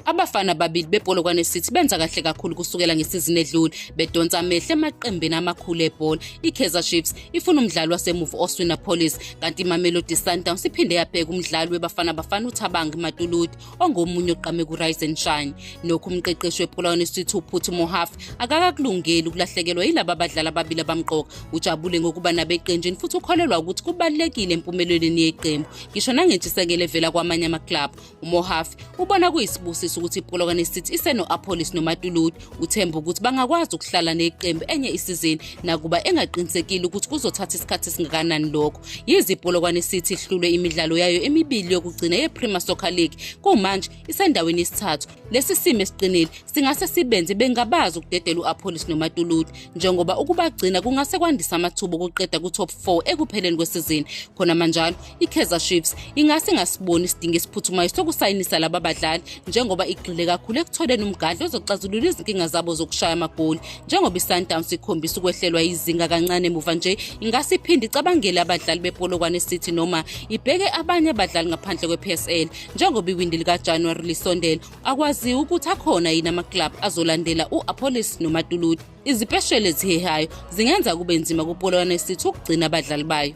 Abafana ababili bePolokwane City benza kahle kakhulu kusukela ngesizini edlule, bedonsa amehlo emaqembini amakhulu ebhola. IKaizer Chiefs ifuna umdlali wasemuva Oswin Appollis, kanti iMamelodi Sundowns iphinde yabheka umdlali weBafana Bafana uThabang Matuludi ongomunye ogqame ku-Rise and Shine. Nokho umqeqeshi wePolokwane City uPhuthi Mohafe akakakulungeli ukulahlekelwa yilaba badlali ababili abamqoka. Ujabule ngokuba nabo eqenjini futhi ukholelwa ukuthi kubalulekile empumelelweni yeqembu, ngisho nangentshisekelo evela kwamanye amaklabhu. UMohafe ubona kuyisibusiso ukuthi iPolokwane City iseno-Appollis noMatuludi. Uthemba ukuthi bangakwazi ukuhlala neqembu enye isizini, nakuba engaqinisekile ukuthi kuzothatha isikhathi esingakanani lokho. Yize iPolokwane City ihlulwe imidlalo yayo emibili yokugcina ye-Premier Soccer League, kumanje isendaweni yesithathu. Lesi simo esiqinile singase sibenze bengabazi ukudedela u-Appollis noMatuludi, njengoba ukubagcina kungase kwandisa amathuba okuqeda ku-top 4 ekupheleni kwesizini. Khona manjalo, iKaizer Chiefs ingase ingasiboni isidingo esiphuthumayo sokusayinisa laba badlali, njengoba igxile kakhulu ekutholeni umgadli ozoxazulula izinkinga zabo zokushaya amagoli. Njengoba iSundowns ikhombisa ukwehlelwa izinga kancane muva nje, ingase iphinde icabangele abadlali bePolokwane City noma ibheke abanye abadlali ngaphandle kwe-PSL. Njengoba iwindi likaJanuwari lisondela, akwaziwa ukuthi akhona yini amaklabhu azolandela u-Appollis noMatuludi. Izipesheli ezihehayo zingenza kube nzima kuPolokwane City ukugcina abadlali bayo.